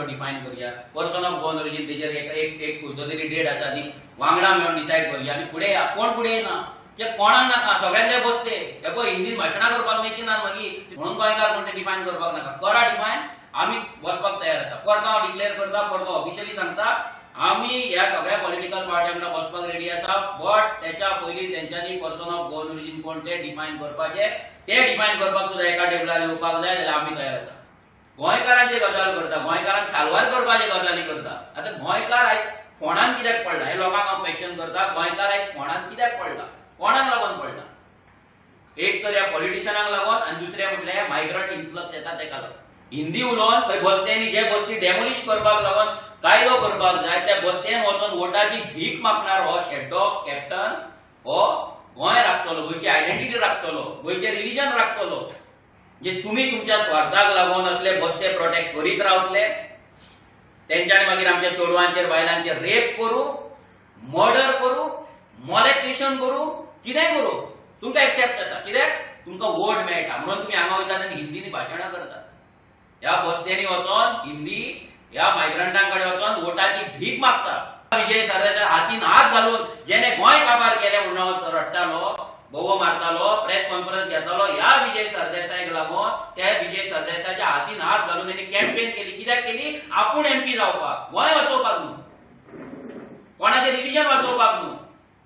Define करूया. Person of Goan origin तेजेर एक एक एक खंयचो तरी डेट आसा ती वांगडा मेळून डिसायड करूया आनी फुडें या. कोण फुडें येना कित्याक कोणाक नाका सगळ्यांक ते बसते. हे पळय, हिंदीन भाशणां करपाक मेळची ना मागीर. म्हणून गोंयकार कोण ते डिफायन करपाक नाका. करा डिफायन, आमी बसपाक तयार आसा. परतो हांव डिक्लेअर करता, परतो ऑफिशियली सांगता, आमी ह्या सगळ्या पॉलिटिकल पार्ट्यां वांगडा बसपाक रेडी आसा, बट त्याच्या पयलीं तेंच्यांनी पर्सन ऑफ गोवन ओरिजीन कोण ते डिफायन करपाचे. ते डिफायन करपाक सुद्दां एका टेबलार येवपाक जाय जाल्यार आमी तयार आसा. गोंयकारांची गजाल करता, गोंयकारांक साल्वार करपाची गजाली करता. आतां गोंयकार आयज फोंडान कित्याक पडला हे लोकांक हांव क्वेश्चन करता. गोंयकार आयज फोंडान कित्याक पडला? कोणाक लागून पडला? एक तर ह्या पॉलिटिशनाक लागून आनी दुसरें म्हटल्यार मायग्रंट इन्फ्लक्स येता तेका लागून. हिंदी उलोवन थंय बस्त्यांनी, जे बस्ती डेमोलिश करपाक लागून कायदो करपाक जाय, त्या बस्त्यान वचून वोटाची भीक मागणार हो शेड्डो कॅप्टन हो गोंय राखतलो, गोंयची आयडेंटिटी राखतलो, गोंयचें रिलिजन राखतलो? म्हणजे तुमी तुमच्या स्वार्थाक लागून असले बस्ते प्रोटेक्ट करीत रावतले. तेंच्यानी मागीर आमच्या चेडवांचेर, बायलांचेर रेप करूं, मर्डर करूं, मॉलेस्टेशन करूं, कितेंय करूं, तुमकां एक्सेप्ट आसा. कित्याक? तुमकां वोट मेळटा म्हणून तुमी हांगा वयतात आनी हिंदीनी भाशणां करतात. ह्या बस्त्यांनी वचोन हिंदी ह्या मायग्रंटां कडेन वचोन वोटाची भीक मागता. विजय सरदेसाय हातीन हात घालून जेणे गोंय काबार केलें म्हणून रडटालो, बोवो मारतालो, प्रेस कॉन्फरन्स घेतालो, ह्या विजय सरदेसायक लागून त्या विजय सरदेसाच्या हातीन हात घालून तेणी कॅम्पेन केली. कित्याक केली? आपूण एमपी जावपाक, गोंय वाचोवपाक न्हू, कोणाचें रिलिजन वाचोवपाक न्हू.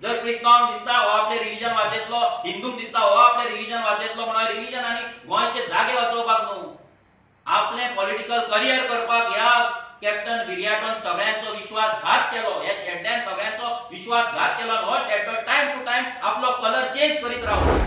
जर क्रिस्तांवांक दिसता हो आपलें रिलिजन वाचयतलो, हिंदूंक दिसता हो आपलें रिलिजन वाचयतलो म्हणून, रिलिजन आनी गोंयचे जागे वाचोवपाक न्हू, आपलें पॉलिटिकल करियर करपाक ह्या कॅप्टन विरियाटोन सगळ्यांचो विश्वासघात केलो. ह्या शेड्ड्यान सगळ्यांचो विश्वासघात केलो आनी हो शेड्डो टायम टू टायम आपलो कलर चेंज करीत रावलो.